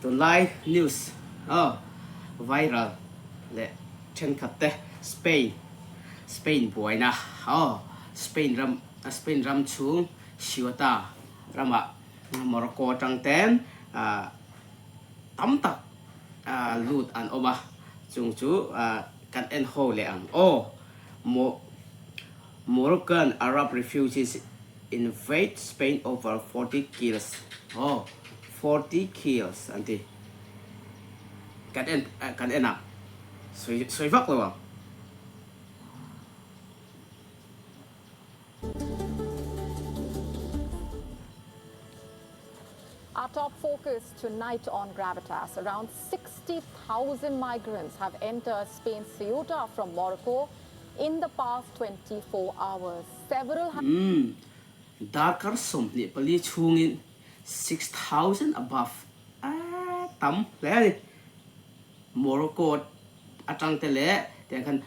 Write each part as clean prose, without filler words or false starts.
Tunlai news aw viral leh thenkhat te Spain Spain buaina aw Spain ram Spain ram chhung Ceuta ramah Morocco atang ten tam tak lut an awm a chung chu kan en ho leh ang aw Moroccan Arab refugees invade Spain over 40 kills aw 40 kills an ti kan en kan en ang sawi sawi vak lo ang. Our top focus tonight on Gravitas. Around 60,000 migrants have entered Spain's Ceuta from Morocco in the past 24 hours. Several Umm, darkar 24 chhungin 6,000 above a tam hle a ni. Morocco atang te leh tiang khan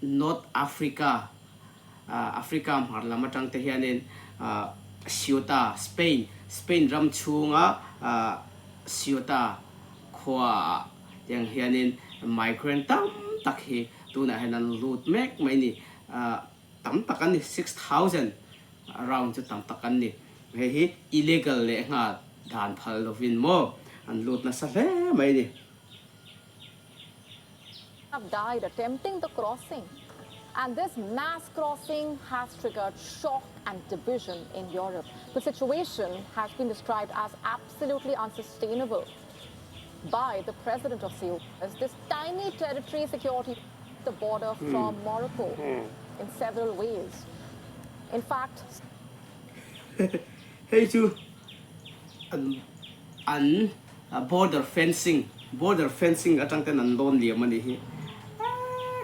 North Africa, Africa hmar lam atang te hianin Ceuta, Spain, Spain ram chhunga Ceuta khuaah tiang hianin migrant tam tak hi tunah hian an lut mek mai ni. Tam tak an ni, 6,000 round chu tam tak an ni. Hei hi illegal lehnghal dan phal lovin maw an lut nasa hle mai ni. Have died attempting the crossing and this mass crossing has triggered shock and division in Europe. The situation has been described as absolutely unsustainable by the president of Seoul as this tiny territory security the border from Morocco in several ways. In fact, Hei chu an an border fencing border fencing atang ten an lawn liam a nih hi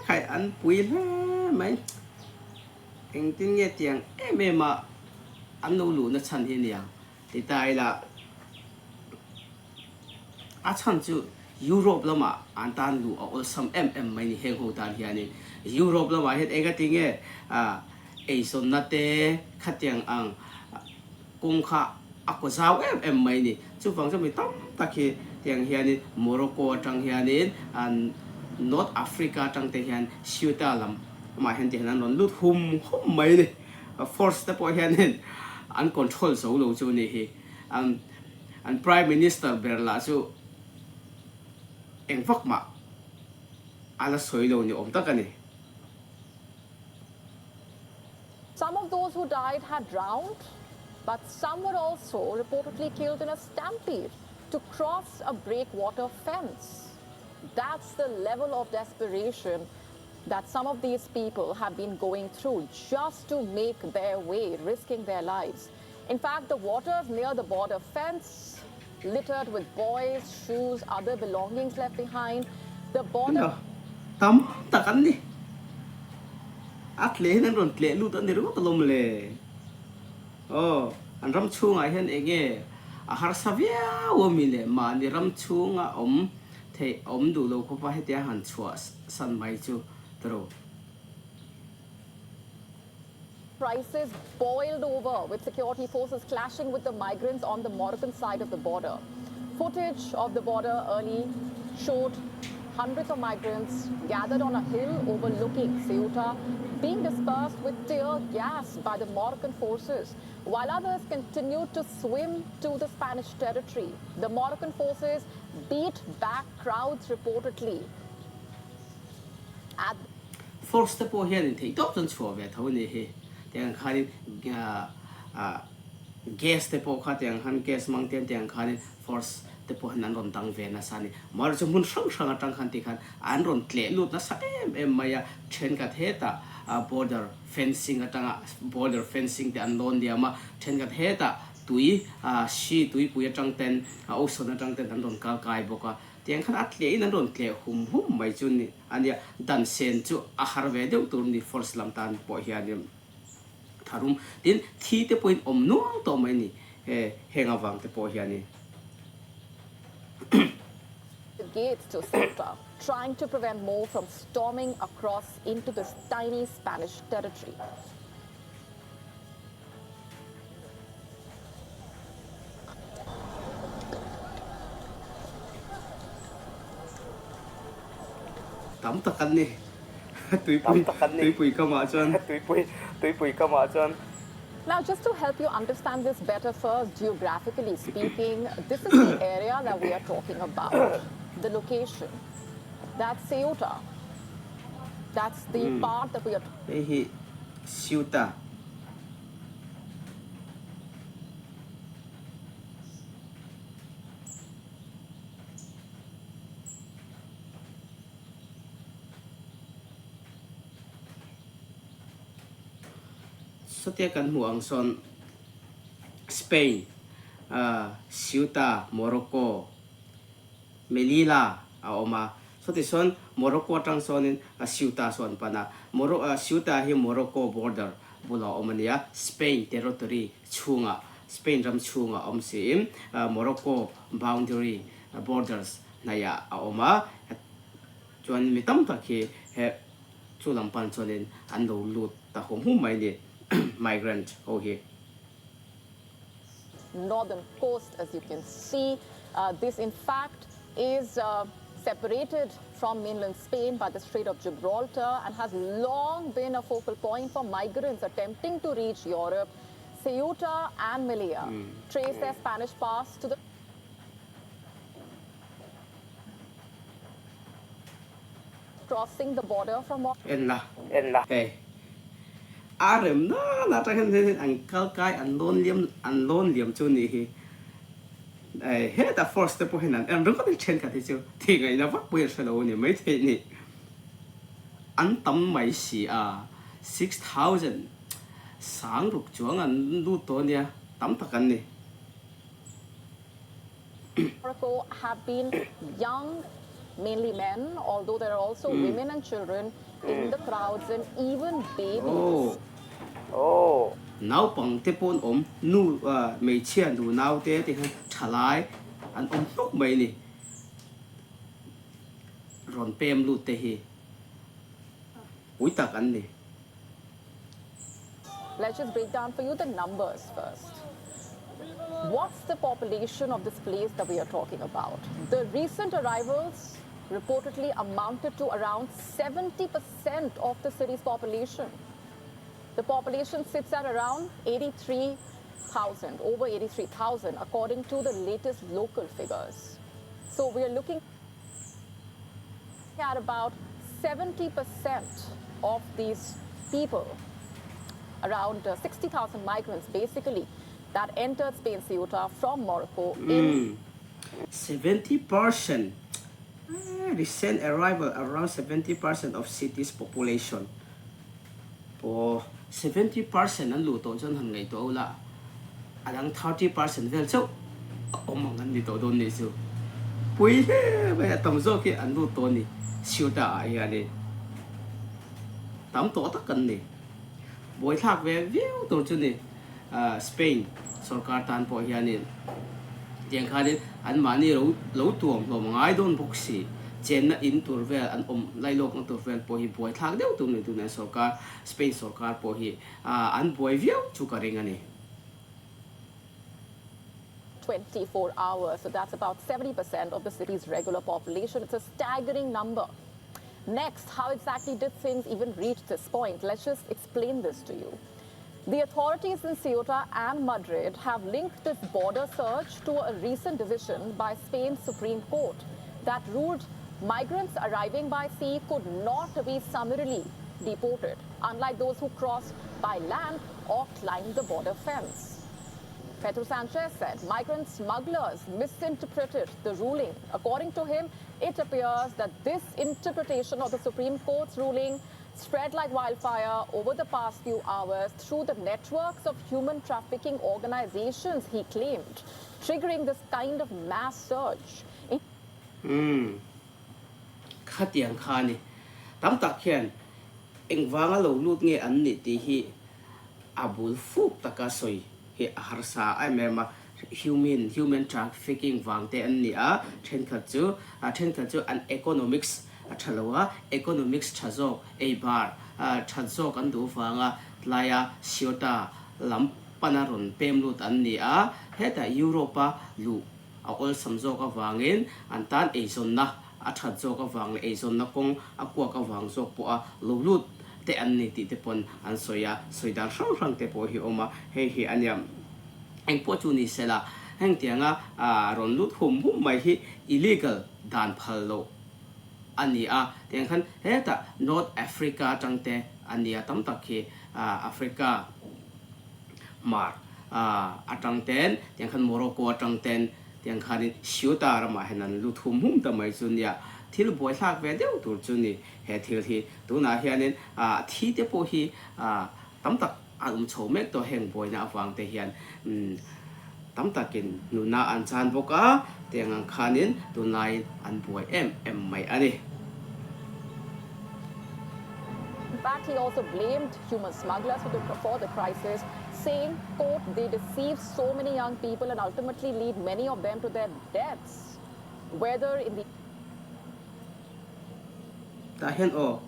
khai an pui hle mai engtin nge tiang em em a an lo luh na chhan hi aniang ti ta ila a chhan chu Europe lamah an tan luh a awlsam em em mai ni heng ho tan hianin Europe lamah hian engatinge eizawnna te khatiang ang Kawng kha a kaw zau em em mai ni. Chuvang chuan mi tam tak hi tiang hianin Morocco atang hianin an North Africa atang te hian Ceuta lam amah hian ti hian an rawn lut hum hum mai ni. Force te pawh hianin an control zo lo chu ni hi. An an Prime Minister ber lah chu eng vak mah a la sawi lo ni awm tak a ni. Some of those who died had drowned, but some were also reportedly killed in a stampede to cross a breakwater fence. That's the level of desperation that some of these people have been going through just to make their way, risking their lives. In fact, the waters near the border fence, littered with boys, shoes, other belongings left behind. The border... Tam tak an ni. A tle hian an rawn tleh lut a ni ringawt alawm le. Aw, an ram chhungah hian eng nge a harsa viau a mi le? Mahni ram chhunga awm theih awm duh lo khawpa hetia han chhuah san mai chu tawrh. Crisis boiled over with security forces clashing with the migrants on the Moroccan side of the border. Footage of the border early showed hundreds of migrants gathered on a hill overlooking Ceuta being dispersed with tear gas by the Moroccan forces, while others continued to swim to the Spanish territory. The Moroccan forces beat back crowds reportedly. At Force te pawh hianin theih tawp chuan chhuah ve tho a nih hi. Tiang khanin gas te pawh kha tiang khan gas hmang te tiang khanin force te pawh hian an rawn dang ve nasa a ni. Mahse chu hmun hrang hrang atang khan tikhan an rawn tleh lut nasa em em mai a, thenkhat hetah border fencing atanga border fencing te an lawn liam a, thenkhat hetah tui hri tuipui atang ten ocean atang ten an rawn kal kai bawk a. Tiang khan a tleh in an rawn tleh hum hum mai chu ni a nia, dan sen chu a har ve deuh tur ni force lam tan pawh hianin tharum tin thi te pawhin awm nual tawh mai ni he heng avang te pawh hianin. Gates to Ceuta, trying to prevent more from storming across into this tiny Spanish territory. Tam tak an ni. Tuipui tuipui kamah chuan. Tuipui tuipui kamah chuan. Now just to help you understand this better first, geographically speaking, this is the area that we are talking about, the location. That's Ceuta. That's the part that we are Hei hi Ceuta. Satia kan hmuh ang sawn Spain, Ceuta, Morocco, Melilla a awm a. Sawti sawn Morocco atang sawnin Ceuta saw an pan a. Ceuta hi Morocco border bulah a awm a nia. Spain territory chhungah, Spain ram chhungah a awm siin Morocco boundary, borders, hnaihah a awm a. Chuan mi tam tak hi he chu lam pan chuanin an lo lut ta hum hum mai ni migrant ho hi. Northern coast as you can see. This in fact is separated from mainland Spain by the Strait of Gibraltar and has long been a focal point for migrants attempting to reach Europe. Ceuta and Melilla trace their Spanish past to the crossing the border from En la. En la. Hei. A rem nan atang hian hian an kal kai an lawn liam an lawn liam chu nih hi. Hei hetah force te pawh hian an en ringawt in thenkhat hi chu thih ngaihna vak pawh hi an hre lo a ni maithei ni. An tam mai si a, 6000 sang ruk chuang an lut tawh a nia, tam tak an ni. Morocco have been young, mainly men, although there are also women and children in the crowds and even babies. Oh. Naupang te pawh an awm, nu hmeichhia nu nau te ti khan thalai an awm hluk mai ni. Rawn pem lut te hi pui tak an ni. Let's just break down for you the numbers first. What's the population of this place that we are talking about? The recent arrivals reportedly amounted to around 70% of the city's population. The population sits at around 83,000, over 83,000, according to the latest local figures. So we are looking at about 70% of these people, around 60,000 migrants basically, that entered Spain Ceuta from Morocco in 70% Recent arrival around 70% of city's population Aw, 70% an luh tawh chuan han ngaihtuah ula, a dang 30% vel chauh a awm ang an ni tawh dawn nih chu. Pui hle mai a, tam zawk hi an lut tawh a ni, Ceuta ah hianin tam tawh tak an ni. Buaithlak ve viau tur chu ni, Spain sorkar tan pawh hianin tiang khanin anmahni lo lo tuam hlawm a ngai dawn bawk si. Chenna in tur vel an awm lailawkna tur vel pawh hi buaithlak deuh tur ni tunah sorkar Spain sorkar pawh hi an buai viau chu ka ring a ni. 24 hours, so that's about 70% of the city's regular population. It's a staggering number. Next, how exactly did things even reach this point? Let's just explain this to you. The authorities in Ceuta and Madrid have linked this border surge to a recent decision by Spain's Supreme Court that ruled migrants arriving by sea could not be summarily deported, unlike those who cross by land or climb the border fence. Pedro Sanchez said migrant smugglers misinterpreted the ruling. According to him, it appears that this interpretation of the Supreme Court's ruling spread like wildfire over the past few hours through the networks of human trafficking organizations, he claimed, triggering this kind of mass surge. Umm. Khatiang kha ni. Tam tak hian engvanga lo lut nge an nih tih hi a bul fuk taka sawi hi a harsa em em a. Human, human trafficking vang te an ni a, thenkhat chu, thenkhat chu an economics a tha lo a, economics tha zawk, ei bar that zawk an duh vanga tlaia Ceuta lam pana rawn pem lut an ni a, hetah Europe-a luh a awlsam zawk avangin an tan eizawnna a that zawk avang leh eizawnna kawng a kuak avang zawk pawha lo lut te an ni tih te pawn an sawi a, sawi dan hrang hrang te pawh hi a awm a, hei hi a nia. Engpawh chu ni sela, hengtianga rawn lut hum hum mai hi illegal dan phal loh a ni a, tiang khan hetah North Africa atang te a nia tam tak hi Africa hmar atang ten tiang khan Morocco atang ten tiang khanin Ceuta ramah hian an lut hum hum ta mai chu nia, thil buaithlak ve deuh tur chu ni he thil hi. Tunah hianin thi te pawh hi tam tak an awm chho mek tawh heng buaina avang te hian tam takin nuna an chan bawk a, tiang ang khanin tunlaiin an buai em em mai a ni. In fact, he also blamed human smugglers for the, for the crisis, saying, quote, they deceive so many young people and ultimately lead many of them to their deaths, whether in the Tah hian aw,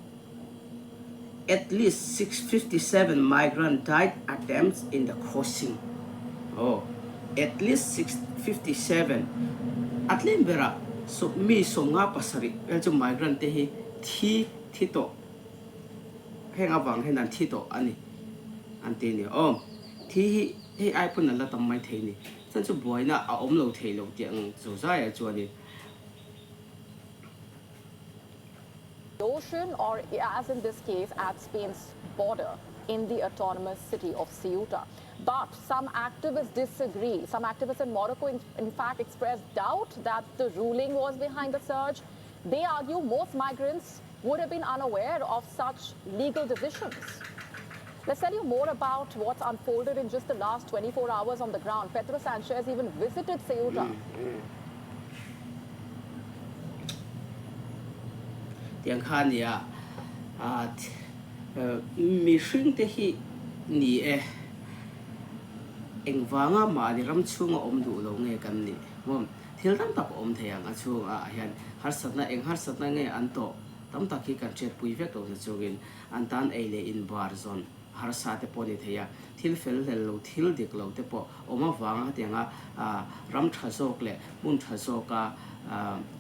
At least 657 migrant died attempts in the crossing. Aw, at least 657 a tlem berah mi 57 vel chu migrant te hi thi thi tawh heng avang hian an thi tawh a ni an ti a ni. Aw, thi hi hei ai pawn an la tam mai thei a ni. Chuan chu buaina a awm lo thei lo tih ang zozaiah chuanin Ocean or as in this case at Spain's border in the autonomous city of Ceuta. But some activists disagree. Some activists in Morocco, in, in fact, expressed doubt that the ruling was behind the surge. They argue most migrants would have been unaware of such legal decisions. Let's tell you more about what's unfolded in just the last 24 hours on the ground. Pedro Sanchez even visited Ceuta. Tiang kha a nia, mihring te hi ni e, engvanga mahni ram chhunga awm duh lo nge kan nih maw? Thil tam tak a awm thei ang a chhungah hian harsatna eng harsatna nge an tawh tam tak hi kan hriatpui vek lo na chungin an tan ei leh inbar zawn harsa te pawh a ni thei a, thil fel hlel lo, thil dik lo te pawh awm avanga hetianga ram tha zawk leh hmun tha zawka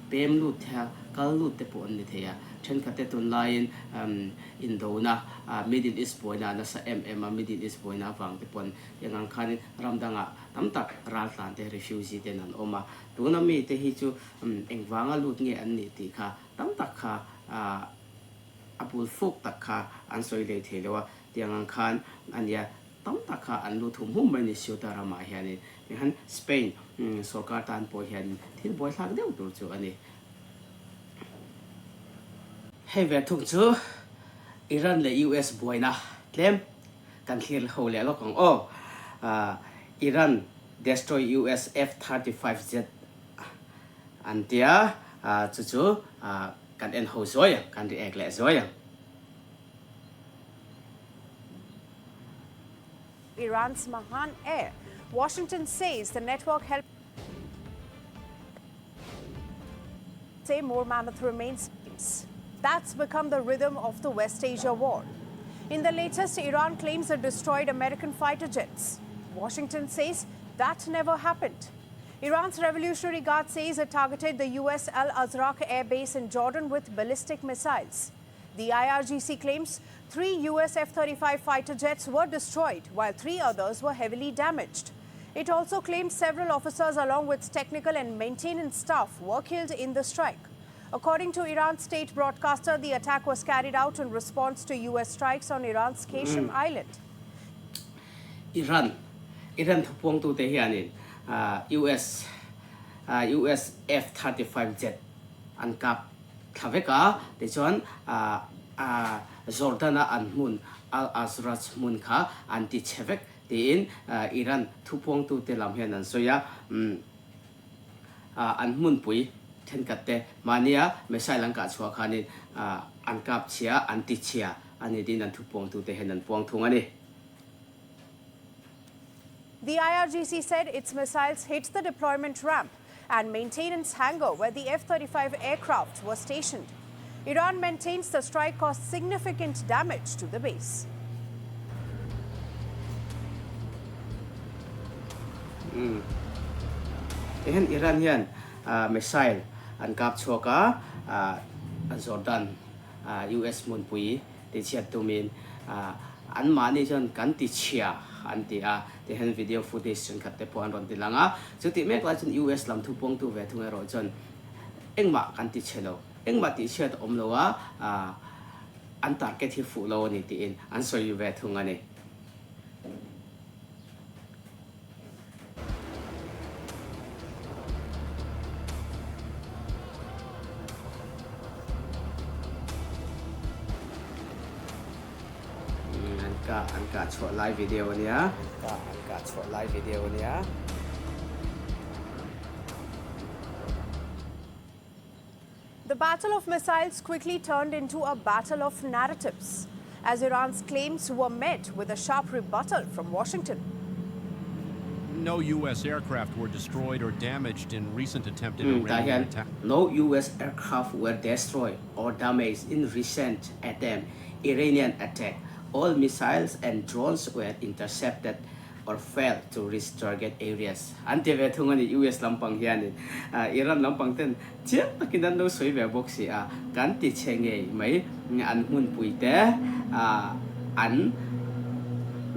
pem lut te a kal lut te pawh an ni thei a. Thenkhat te tunlaiin indona Middle East buaina a nasa em em a, Middle East buaina avang te pawn heng ang khanin ram dangah tam tak raltlan te, refugee ten an awm a. Tuna mite hi chu engvanga lut nge an nih tih kha tam tak kha A bul fuk tak kha an sawi lei thei lo a, tiang ang khan a nia tam tak kha an lut hum hum mai ni Ceuta ramah hianin. Tikhan Spain sorkar tan pawh hianin thil buaithlak deuh tur chu a ni. Hei ve thung chu Iran leh US buaina tlem kan thlir ho leh lawk ang aw. Iran destroy US F-35 jet an tia chu chu Kan en ho zuai ang, kan react leh zuai ang. Iran's Mahan Air. Washington says the network helped say more mammoth remains. That's become the rhythm of the West Asia war. In the latest, Iran claims it destroyed American fighter jets. Washington says that never happened. Iran's Revolutionary Guard says it targeted the U.S. Al Azraq air base in Jordan with ballistic missiles. The IRGC claims 3 U.S. F-35 fighter jets were destroyed, while 3 others were heavily damaged. It also claims several officers along with technical and maintenance staff were killed in the strike. According to Iran's state broadcaster, the attack was carried out in response to U.S. strikes on Iran's Qeshm Island. Iran Iran thupuangtute hianin US US F-35 jet an kap thla vek a, tichuan Jordan-a an hmun Al-Azraq hmun kha an ti chhe vek tiin Iran thupuangtute lam hian an sawi a. An hmunpui thenkhat te mahnia missile an kah chhuah khanin an kap chhia, an ti chhia a ni tiin an thupuangtute hian an puang thung a ni. The IRGC said its missiles hit the deployment ramp and maintenance hangar where the F-35 aircraft was stationed. Iran maintains the strike caused significant damage to the base. Tihian Iran hian missile an kap chhuak a, Jordan US hmunpui tichhiat tumin anmahni chuan kan tichhia an ti a, tihian video footage thenkhat te pawh an rawn ti lang a. Chutih mek lai chuan US lam thupuangtu ve thung erawh chuan engmah kan tichhe lo, engmah tihchhiat a awm lo a, an target hi fuh lo a ni tiin an sawi ve thung a ni. An kah an kah chhuah lai video a nia. An kah an kah chhuah lai video a nia. The battle of missiles quickly turned into a battle of narratives as Iran's claims were met with a sharp rebuttal from Washington. No US aircraft were destroyed or damaged in recent attempted Hmm, tah Iranian hian attacks. No US aircraft were destroyed or damaged in recent attempt Iranian attack. All missiles and drones were intercepted or failed to reach target areas. An ti ve thung a ni US lampang hianin Iran lampang ten Chiang takin an lo sawi ve bawk si a, kan ti chhe ngei mai an hmunpui te an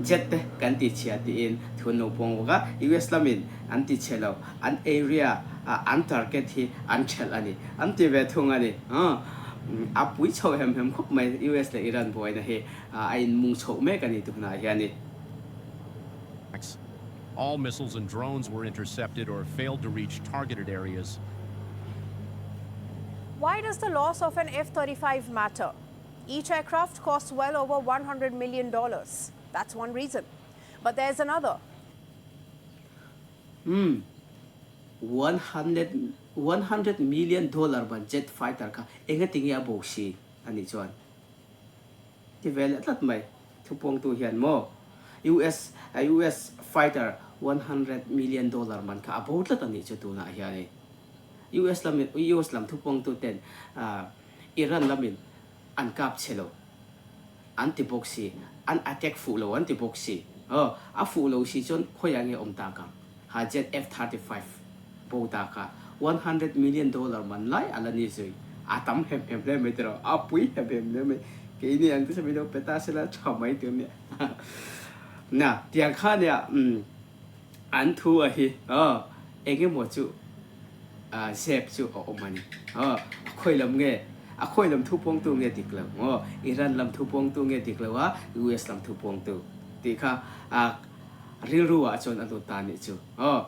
jet te kan ti chhia tiin thu an lo puang bawk a, US lamin an ti chhe lo, an area an target hi an thelh a ni an ti ve thung a ni. A pui chho hem hem khawp mai US leh Iran buaina hi a inmung chhoh mek a ni tunah hianin. All missiles and drones were intercepted or failed to reach targeted areas. Why does the loss of an F-35 matter? Each aircraft costs well over $100 million. That's one reason. But there's another. Umm 100 100 million dollar ban jet fighter kha engatinge a bo si anih chuan? Ti ve leh tlat mai. Thupuangtu hian maw US US fighter $100 million man kha a bo tlat a nih chu tunah hian i US lamin US lam thupuangtu ten Iran lamin an kap che lo an ti bawk si an attack fuh lo an ti bawk si aw a fuh lo si chuan khawiah nge awm tak ang ha jet F-35 Bo ta kha $100 million man lai a la ni zui. A tam hem hem hle mai tiraw? A pui hem hem hle mai. Keini ang te chu min lo pe ta sela tha mai tur nia. Na, tiang kha nia umm an thu a hi aw eng emaw chu zep chu a awm a ni. Aw a khawi lam nge a khawi lam thu puangtu nge dik lo aw Iran lam thu puangtu nge dik lo a US lam thu puangtu tih kha a rilru ah chuan a lut ta nih chu aw.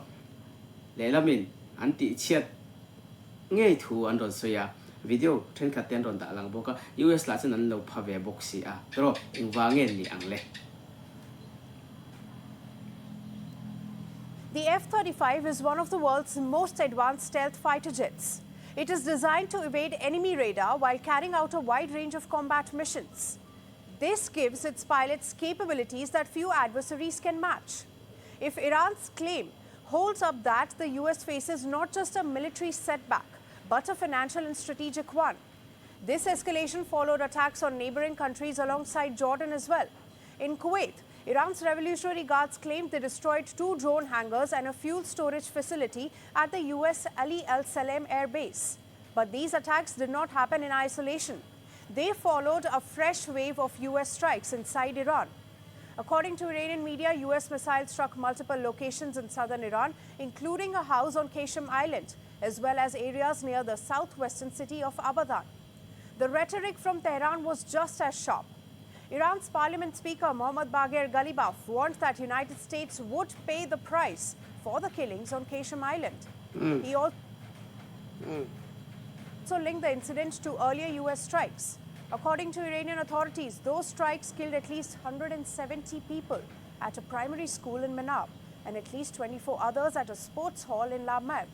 Lehlamin an tihchhiat ngei thu an rawn sawi a, video thenkhat te an rawn dah lang bawk a, US lah chuan an lo pha ve bawk si a, tawrh engvang nge ni ang le? The F-35 is one of the world's most advanced stealth fighter jets. It is designed to evade enemy radar while carrying out a wide range of combat missions. This gives its pilots capabilities that few adversaries can match. If Iran's claim holds up that the US faces not just a military setback, but a financial and strategic one. This escalation followed attacks on neighboring countries alongside Jordan as well. In Kuwait, Iran's Revolutionary Guards claimed they destroyed two drone hangars and a fuel storage facility at the US Ali Al Salem air base. But these attacks did not happen in isolation. They followed a fresh wave of US strikes inside Iran. According to Iranian media, US missiles struck multiple locations in southern Iran, including a house on Qeshm Island, as well as areas near the southwestern city of Abadan. The rhetoric from Tehran was just as sharp. Iran's parliament speaker Mohammad Bagher Ghalibaf warned that United States would pay the price for the killings on Qeshm Island. He also linked the incident to earlier US strikes. According to Iranian authorities, those strikes killed at least 170 people at a primary school in Minab and at least 24 others at a sports hall in Lamerd.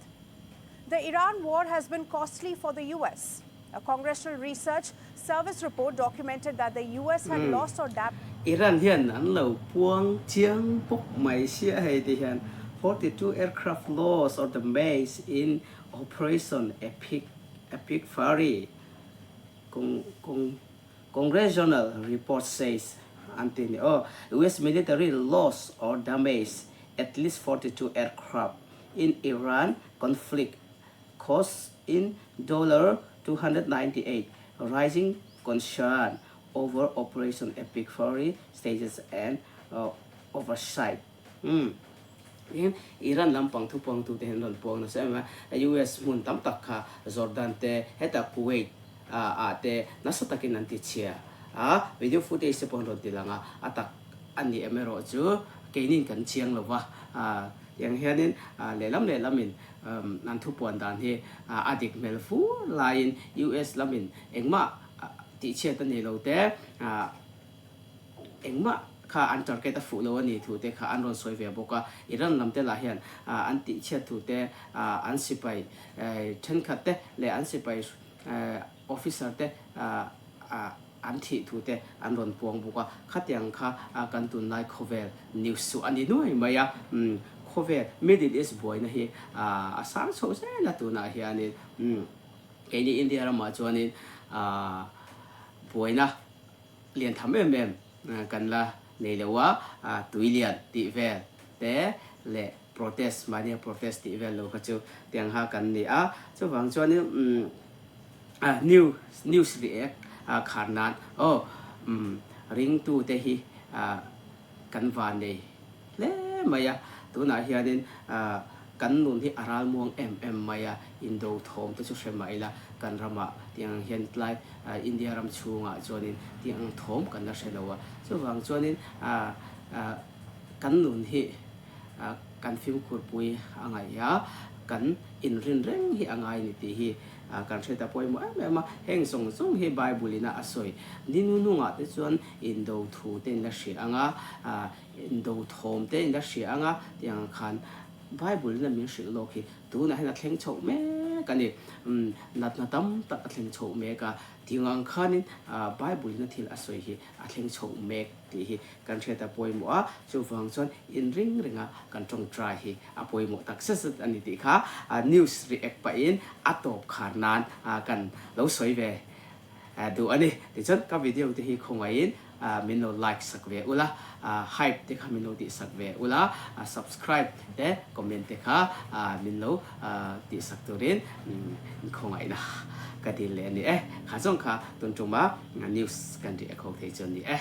The Iran war has been costly for the US. A Congressional Research Service report documented that the US had lost or damaged Iran hian an lo puang chiang bawk mai sia hei ti hian 42 aircraft lost or damaged in Operation Epic Epic Fury Congressional report says an ti ni aw. US military lost or damaged at least 42 aircraft in Iran conflict cost. in dollar 298, rising concern over Operation Epic Fury stages and oversight. Umm. Tin, Iran lampang thupuangtute hian rawn puang nasa em a, US hmun tam tak kha Jordan te, hetah Kuwait ah te nasa takin an ti chhia a, video footage te pawh an rawn ti lang a, a tak a ni em erawh chu keinin kan chiang lo va, tiang hianin lehlam lehlamin an thupuan dan hi a dik hmel fur laiin US lamin engmah tihchhiat a ni lo te, Engmah kha an target a fuh lo a ni thu te kha an rawn sawi ve bawk a. Iran lam te lah hian an tihchhiat thu te, an sipai thenkhat te leh an sipai officer te an thih thu te an rawn puang bawk a. Khatiang kha kan tunlai khawvel news chu a ni nuai mai a. Khawvel Middle East buaina hi a sang chho zel a tunah hianin keini India ramah chuanin buaina lian tham em em kan la nei lo a, tui lian tih vel te leh protest mahnia protest tih vel lo kha chu tiang kha kan ni a, chuvang chuanin umm new news react khar nan aw umm ringtu te hi kan van nei hle mai a, tunah hianin kan nun hi a ralmuang em em mai a, indo thawm te chu hre mah ila kan ramah tiang ang hian tlai India ram chhungah chuanin tiang ang thawm kan la hre lo a, chuvang chuanin kan nun hi kan fimkhurpui a ngaih a, kan inrin reng hi a ngai ni tih hi kan hre ta pawimawh em em a, heng zawng zawng hi Bible ina a sawi ni nunungah te chuan indo thu te in la hria ang a, indo thawm te in la hria ang a tih ang khan Bible ina min hrilh lawk hi tunah hian a thleng chhoh mek a ni. Natna tam tak a thleng chhoh mek a, tih ang khanin Bible ina thil a sawi hi a thleng chhoh mek tih hi kan hriat a pawimawh a, chuvang chuan inring ringa kan tawngtai hi a pawimawh tak zet zet a ni tih kha news react pahin a tawp khar nan kan lo sawi ve duh a ni. Tichuan ka video te hi khawngaihin min lo like sak ve ula, hype te kha min lo tih sak ve ula, subscribe te comment te kha min lo tih sak turin khawngaihna ka dil leh a ni e. Kha zawng kha tun tuma news kan react ho thei chu a ni e.